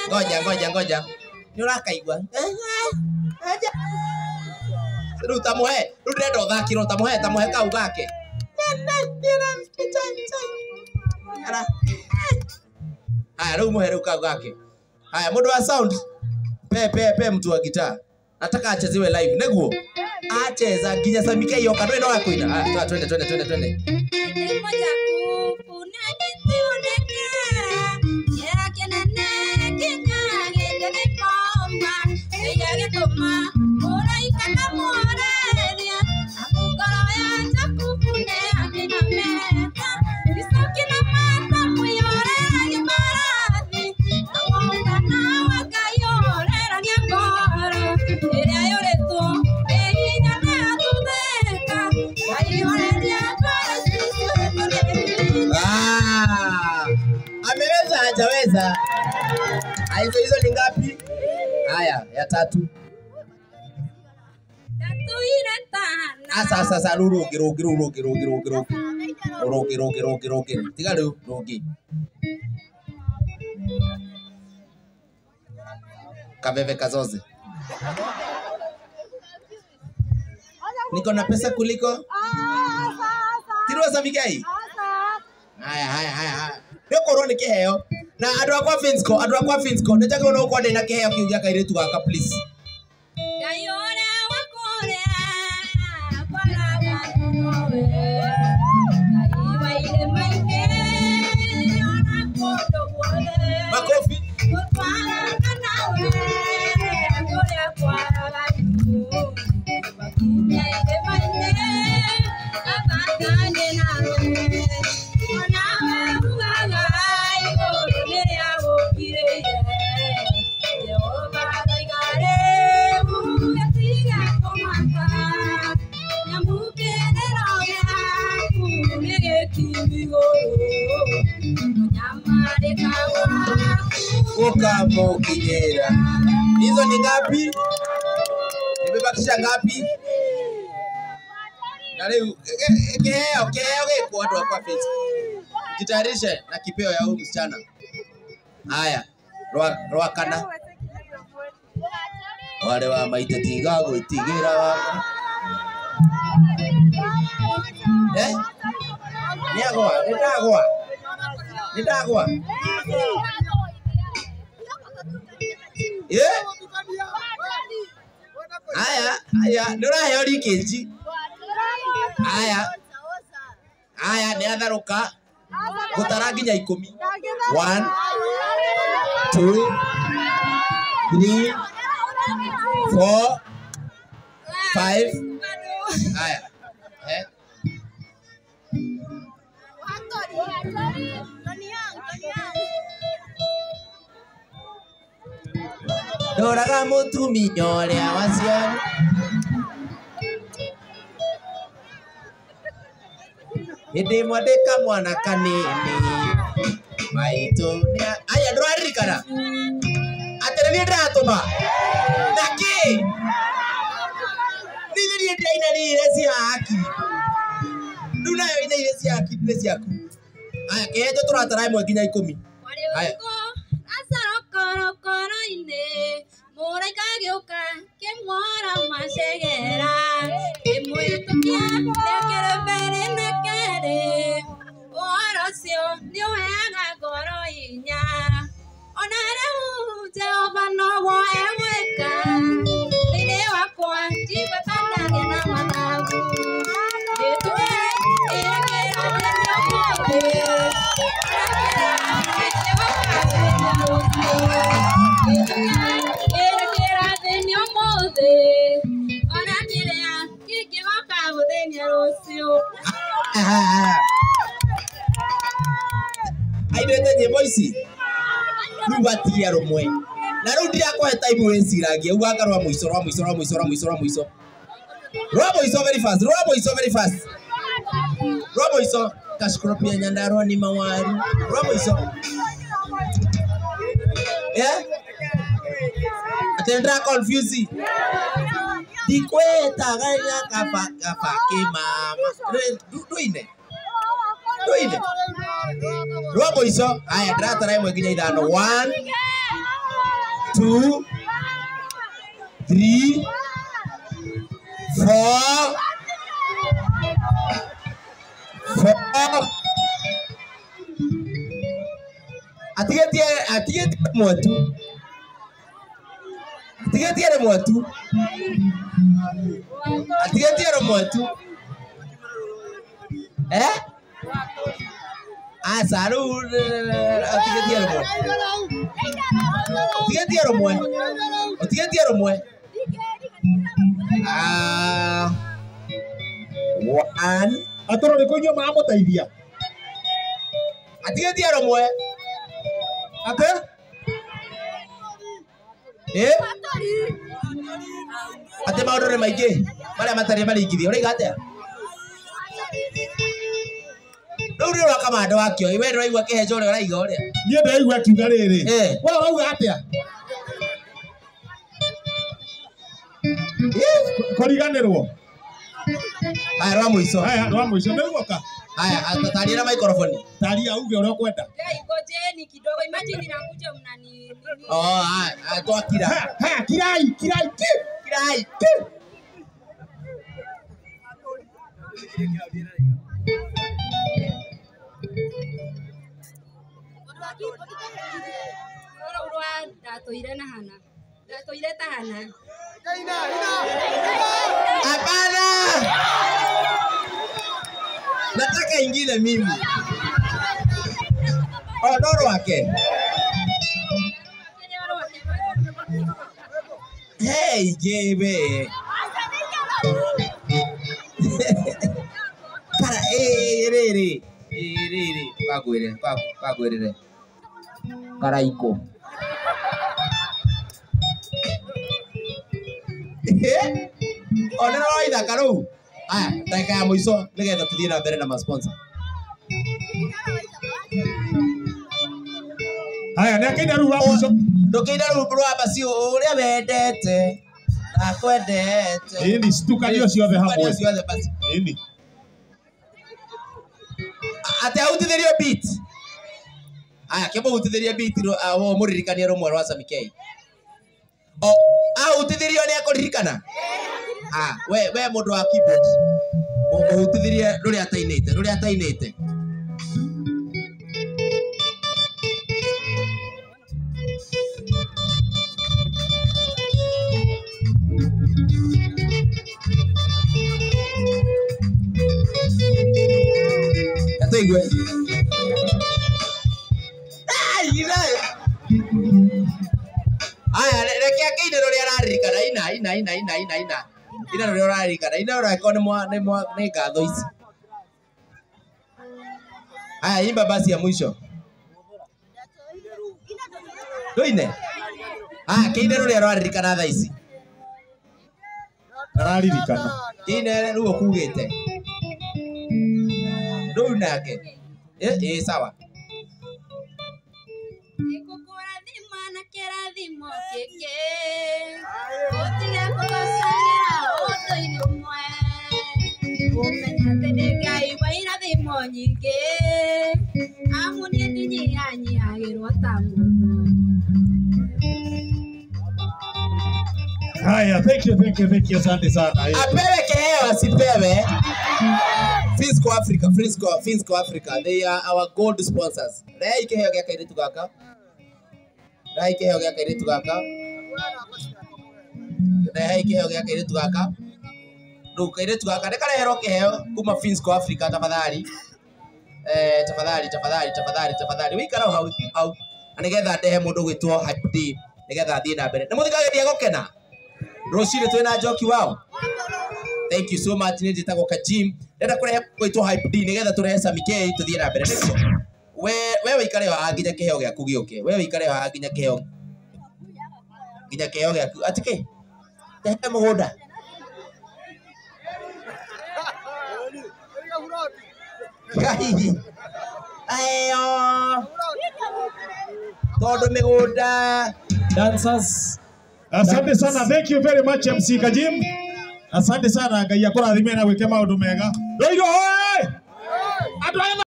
Ngoja ngoja ngoja. Nĩ ũrakaigua? Rĩu ta mũhe, rĩu ndĩrenda ũthakĩrwo ta mũhe kau gake. Haya rĩu mũhe rĩu kau gake. Haya mũndũ wa sound. Pe pe pe mtu wa gitaa. Nataka achezewe live. Neguo. Acheza nginya Sammy K yoka ndwe no akuina. Haya twende twende twende twende. Ameweza hajaweza? Hizo hizo ni ngapi? Haya, ya tatu. Asa asa asa rũngĩ rũngĩ rũngĩ rũngĩ rũngĩ rũngĩ. Rũngĩ rũngĩ rũngĩ rũngĩ. Tiga rĩu rũngĩ. Kaveve kazoze. Niko na pesa kuliko? Tirwa Sammy K. Haya haya haya haya. Nĩũkorwo nĩ kĩheo. Na andũ akwa Finsco, andũ akwa Finsco, nĩ njagĩrĩirwo nĩ gũkorwo ndĩna kĩheo kĩu gĩa kairĩtu gaka please. Makofi. Ukamukinyira. Hizo ni ngapi? Nimebakisha ngapi? Na leo kiheo kiheo gĩkwo andũ akwa Facebook. Jitayarishe na kipeo ya huyu msichana. Haya, rwa kana. Wale wa maita tiga gwĩtigĩra wakwa. Eh? Nĩagwa, nĩndagwa. Nĩndagwa. Eh? Haya, haya, nĩ ũraheo leakage. Haya. Haya, nĩ atharũka. Gũtara nginya 10. 1 2 3 4 5. Haya. Eh? Ndoraga mũtumia ũrĩa waciari. Hĩndĩ ĩmwe ndĩ kamwana kanini maitũ nĩa aya ndũraririkana atĩ nĩ niĩ ndĩratũma na kĩ niĩ niĩ ndĩrainanĩire cia haki rĩu nayo inaire cia haki nĩ ciaku. Haya kĩhetwo tũratara 1 nginya 10. Haya. Mũraika agĩũka kĩmwora macegera kĩmwĩtũkia rĩakĩrĩ mbere na kerĩ ũhoro ũcio nĩũheaga ngoro hinya ona rĩu Jehova noguo egwĩka thĩinĩ wakwa njigue ta ndagĩa na mathagu gĩtũke ĩkĩra ũmũthĩ Airĩte nyĩmbo ici rĩu gatigia rũmwe na rĩu ndirakũhe time wĩciragie uganga rwa mũico rwa mũico rwa mũico rwa mũico rwa mũico rwa mũico very fast rwa mũico very fast rwa mũico kashkropia Nyandarua ni mawaru rwa mũico. Yeah? Atĩ nĩndĩra confuse ndikwĩtaga kaba kaba kĩmama ndũine Ndũine. Rwa mũico. Haya ndĩratara 1 nginya 5. 1 2 3 4 4. Atigetie rĩmwe tu. Atigetie rĩmwe tu. Atigetie rĩmwe tu. Eh? Aca rĩu atigetie rĩmwe. Atigetie rĩmwe. Atigetie rĩmwe. Ah. 1. Atoro nĩ kũinyua maramũteithia. Atigetie rĩmwe. Ate? Eh? Ate maũndũ nĩ maingĩ marĩa matarĩ maringithie. Ũraiga atĩa? Rĩu nĩ ũroka kamando wakĩo. We ndũraigua kĩhenjo ũrĩa ũraiga ũrĩa. Niĩ ndĩraigua akiuga rĩrĩ. Eh. We ũrauga atĩa? Kũriganĩrwo. Haya rwa mũico. Haya rwa mũico nĩ guoka. Haya taria na microphone. Taria uge ũrĩa ũkwenda. Guys, ngojeni kidogo. Imagine nakuja mnani nini. Oh, haya twakira. Haya kirai kirai ki. Kirai. Ki. Rũrũ rwa ndatũire na hana. Ndatũire ta hana. Hapana. Nataka ingine mimi. Oh, no rwake. Hey, gebe. Kara rĩrĩ. Rĩrĩ. Kwagwĩre, kwagwĩrĩre. Karaiko. Ona no ithaka rĩu. Aya, ndagĩka ya mũico nĩgetha tũthiĩ na mbere na ma-sponsor. Haya nĩ akĩina rĩu rwa mũico. Ndũkĩina rĩu rwa baci ũrĩa wendete. Nakwendete. Ĩni citukanio ciothe hamwe. Citukanio ciothe basi. Ĩni. Ate ahutithĩrio beat. Aya, kĩmũhutithĩrie beat mũririkanie rũmwe rwa Sami K. O ahutithĩrio nĩ ekũririkana? Ah, we mũndũ wa keyboard. Mũhutithĩrie rũrĩa atainĩte, rũrĩa atainĩte. Tũigue. Aya, reke akĩine rũrĩa araririkana. Ina ina ina ina ina ina. Ina rũrĩa ũraririkana. Ina rũrĩa angĩkorwo nĩ ngatho ici. Aya, imba basi ya mwisho. Ndũine? Aya, kĩine rũrĩa ũraririkana thaa ici. Araririkana. Kĩine rĩu ũkugĩte. Rĩu nake. Ĩ sawa. Nĩngũkũrathima na kĩrathimo kĩngĩ. Ũtige kũgocanĩra ũndũ-inĩ ũmwe. Ũmenye atĩ ndĩ Ngai wa irathimo nyingĩ. Amu niĩ ndinyihanyihagĩrwo ta mũndũ. Haya, thank you, thank you, thank you, asante sana. Apewe keheo asipewe. Fisco Africa, Fisco Africa, they are our gold sponsors. Rehei kĩheo gĩa kairĩtu gaka. Rehei kĩheo gĩa kairĩtu gaka. Rehei kĩheo gĩa kairĩtu gaka. Rĩu kairĩtu gaka nĩ kareherwo kĩheo kuma Fisco Africa tafadhali. Tafadhali, tafadhali, tafadhali, tafadhali. Wĩikare hau hau. Na nĩgetha ndehe mũndũ ũgwĩtwo Hype D nĩgetha athiĩ na mbere. Nĩ mũthikagĩrĩria gũkena? Rũcinĩ twĩna Njoki wao. Thank you so much. Nĩ njĩtagwo Kajim. Ndĩrenda kũrehe gwĩtwo Hype D nĩgetha tũrehe Sami K tũthiĩ na mbere. Nĩguo. We wĩikare haha nginya kĩheo gĩaku gĩũke. We wĩikare haha nginya kĩheo gĩaku. Atĩ kĩ? Rehe mũgũnda. Ngai. Ayo. Tondũ mĩgũnda. Dancers. Asante sana, thank you very much MC Kajim. Asante sana, Ngai akũrathime na gwĩke maũndũ mega. Rũirũ hoye! Andũ aya